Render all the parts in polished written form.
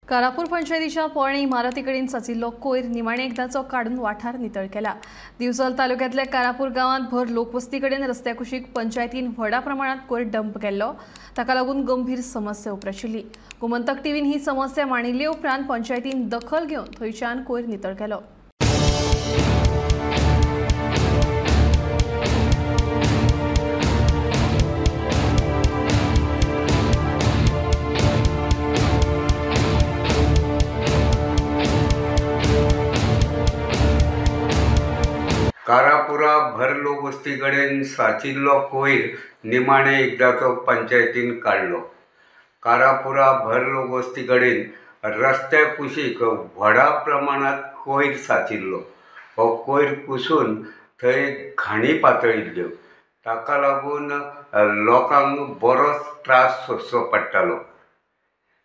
कारापूर पंचायतीच्या पोरणे इमारतीकडेन साचिल्लो कोयर निमाणे एकदाचो काडून वाठार नितळ केला. दिवचल तालुक्यांतल्या कारापूर गांवांत भर लोकवस्ती कडेन रस्त्या कुशीक पंचायतीन व्हडा प्रमाणात कोयर डंप केल्लो. ताका लागून गंभीर समस्या उप्राशिल्ली. गोमंतक टीव्हीन ही समस्या मांडिल्ले उपरांत पंचायतीन दखल घेवन थंयच्यान कोयर नितळ केलो. कारापुरा भर लोकवस्ती कडेन साचिल्लो कोयर निमाणे एकदाचो पंचायतीन काडलो. कारापुरा भर लोकवस्ती कडेन रस्त्या कुशीक व्हडा प्रमाणांत कोयर साचिल्लो. हो कोयर कुसून थंय घाणी पातळिल्ल्यो. ताका लागून लोकांक बरोच त्रास सोंसचो पडटालो.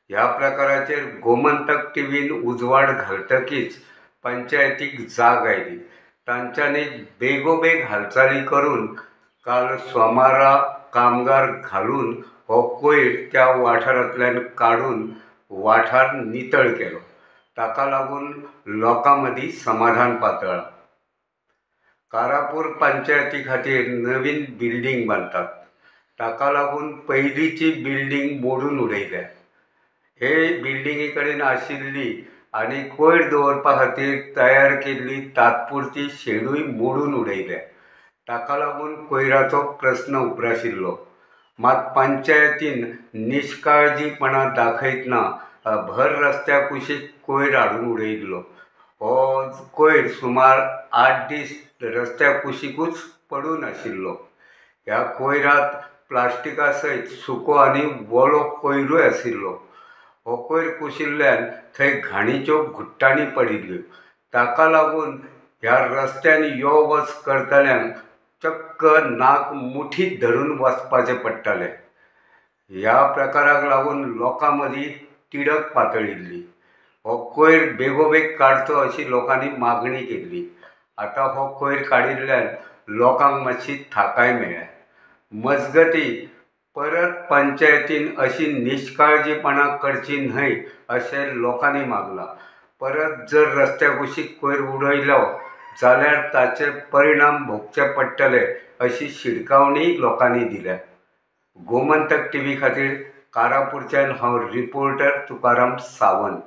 ह्या प्रकाराचेर गोमंतक टीव्हीन उजवाड घालतकीच पंचायतीक जाग आयली. तांच्यांनी बेगोबेग हालचाली करून काल सोमारा कामगार घालून हो कोयर त्या वाठारांतल्यान काडून वाठार नितळ केलो. ताका लागून लोकां मदीं समाधान पातळ्ळां. कारापूर पंचायती खातीर नवीन बिल्डींग बांदतात. ताका लागून पयलींची बिल्डींग मोडून उडयल्या. हे बिल्डिंगे कडेन आशिल्ली आनी कोयर दवरपा खातीर तयार केल्ली तात्पुरती शेडूय मोडून उडयल्या. ताका लागून कोयराचो प्रस्न उप्राशिल्लो. मात पंचायतीन निश्काळजीपणां दाखयतना भर रस्त्या कुशीक कोयर हाडून उडयिल्लो. हो कोयर सुमार 8 दीस रस्त्या कुशिकूच पडून आशिल्लो. ह्या कोयरांत प्लास्टिका सयत सुको आनी ओलो कोयरूय आशिल्लो. हो कोयर कुशिल्ल्यान थंय घाणीच्यो घुट्टाणी पडिल्ल्यो. ताका लागून ह्या रस्त्यान यो वच करतल्यांक चक्क नाक मुठीत धरून वचपाचें पडटालें. ह्या प्रकाराक लागून लोकां मदीं तिडक पातळिल्ली. हो कोयर बेगोबेग काडचो अशी लोकांनी मागणी केल्ली. आतां हो कोयर काडिल्ल्यान लोकांक मातशी थाकाय मेळ्ळ्या. मजगती परत पंचायतीन अशी निश्काळजीपणां करची न्हय अशें लोकांनी मागलां. परत जर रस्त्या कुशीक कोयर उडयलो जाल्यार ताचे परिणाम भोगचे पडटले अशी शिटकावणी लोकांनी दिल्या. गोमंतक टीव्ही खातीर कारापूरच्यान हांव रिपोर्टर तुकाराम सावंत.